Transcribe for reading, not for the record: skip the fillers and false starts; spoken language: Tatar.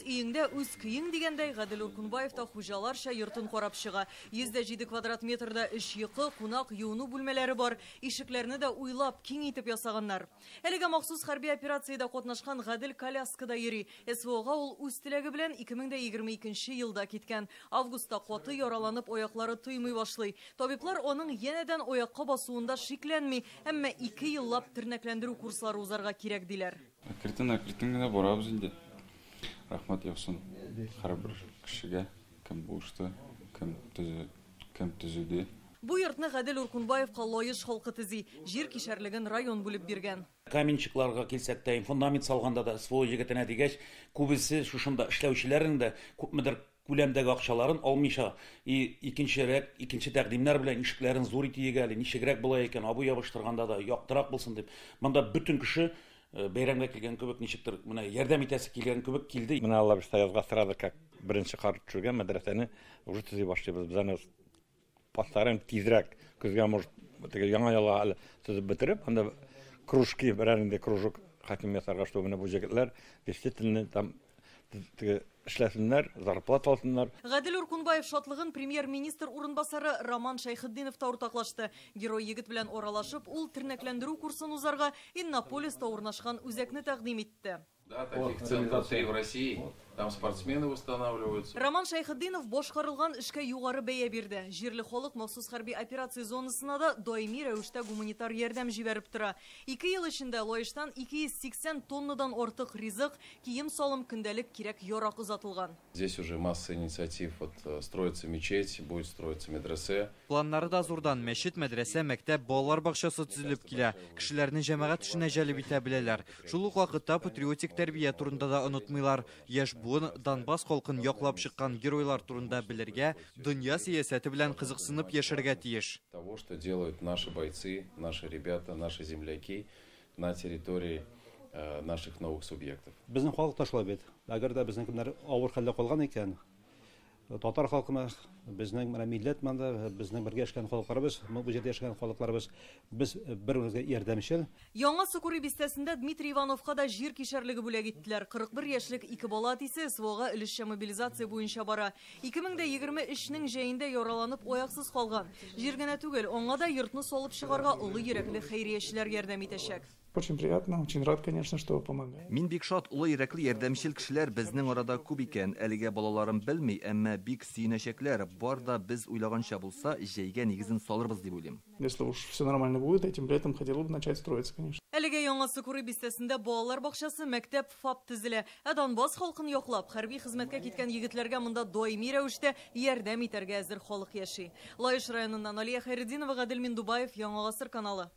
Үз өеңдә үз көең дигәндәй, Гадел Уркунбаев та хуҗаларча йортын карап чыга. 107 квадрат метрда өч йокы, кунак, юыну бүлмәләре бар. Ишекләрне дә уйлап, киң итеп ясаганнар. Әлегә махсус хәрби операциядә катнашкан Гадел коляскада йөри. СВОга ул үз теләге белән 2022 елда киткән. Августта каты яраланып, аяклары тоймый башлый. Табиблар аның янәдән аякка басуында шикләнми, әмма 2 еллап тернәкләндерү курслары узарга кирәк, диләр. Әкрен әкрен генә барабыз инде. Рәхмәт яусын һәрбер кешегә, кем булышты, кем төзе, кем төзеде. Бу йортны Гадел Уркунбаевка Лаеш халкы төзи. Җир кишәрлеген район бүлеп биргән. Каменщикларга килсәк тә, фундамент салганда да СВО егетенә дигәч, күбесе шушында эшләүчеләрнең дә күпмедер күләмдәге акчаларын алмыйча, и икенчерәк, икенче тәкъдимнәр белән ишекләрен зур итик әле, ничегрәк була икән, обой ябыштырганда да яктырак булсын дип. Монда бөтен кеше бәйрәмгә килгән кебек, ничектер, менә ярдәм итәсе килгән кебек килде. Менә Алла бирсә, язга сразу как беренче кар төшергән мәдрәсәне уже төзи башлыйбыз. Без аны постараем тизрәк көзгә, может, теге яңа елга әле төзеп бетереп, анда кружки, берәр инде кружок хотим ясарга, чтобы менә бу егетләр действительно там теге эшләсеннәр, зарплата алсыннар. Гадел Уркунбаев шатлыгын премьер-министр урынбасары Роман Шәйхетдинов та уртаклашты. Герой егет белән аралашып, ул тернәкләндерү курсын узарга Иннополиста урнашкан үзәкне тәкъдим итте. Да, таких центров три в России. Там спортсмены восстанавливаются. Роман Шәйхетдинов башкарылган эшкә югары бәя бирде. Җирле халык махсус хәрби операция зонасына да даими рәвештә гуманитар ярдәм җибәреп тора. 2 ел эчендә Лаештан 280 тоннадан артык ризык, кием-салым, көндәлек кирәк ярак озатылган. Здесь уже масса инициатив. Вот строится мечеть, будет строиться медресе. Планнары да зурдан: мәчет, мәдрәсә, мәктәп, балалар бакчасы төзелеп килә. Кешеләрне җәмәгать эшенә җәлеп итә беләләр. Шул ук вакытта патриотик тәрбия турында да онытмыйлар. Яшь буын Донбасс халкын яклап чыккан геройлар турында белергә, дөнья сәясәте белән кызыксынып яшәргә тиеш. Того, что делают наши бойцы, наши ребята, наши земляки на территории наших новых субъектов. Безнең халык та шулай бит. Әгәр дә безнең кемнәр авыр хәлдә калган икән, татар халкына, безнең менә милләт монда, безнең бергә яшәгән халыкларыбыз, бу җирдә яшәгән халыкларыбыз, без бер-беребезгә ярдәмчел. Яңа Сокуры бистәсендә Дмитрий Ивановка да җир кишәрлеге бүләк иттеләр. 41 яшьлек ике бала әтисе СВОга өлешчә мобилизация буенча бара. 2023-нең җәендә яраланып аяксыз калган. Җир генә түгел, аңа да йортны салып чыгарга олы йөрәкле хәйриячеләр ярдәм итәчәк. Очень приятно, очень рад, конечно, что помогает. Мин бик шат, олы йөрәкле ярдәмчел кешеләр безнең арада күп икән. Әлегә балаларым белми, әмма бик сөенәчәкләр. Бар да без уйлаганча булса, җәйгә нигезен салырбыз дип уйлыйм. Если уж все нормально будет, этим летом хотел бы начать строиться, конечно. Әлегә Яңа Сокуры бистәсендә балалар бакчасы, мәктәп, ФАП төзелә. Ә Донбасс халкын яклап, хәрби хезмәткә киткән егетләргә монда даими рәвештә ярдәм итәргә әзер халык яши. Лаеш районыннан Алия Хәйретдинова, Гадел Миндубаев, Яңа Гасыр каналы.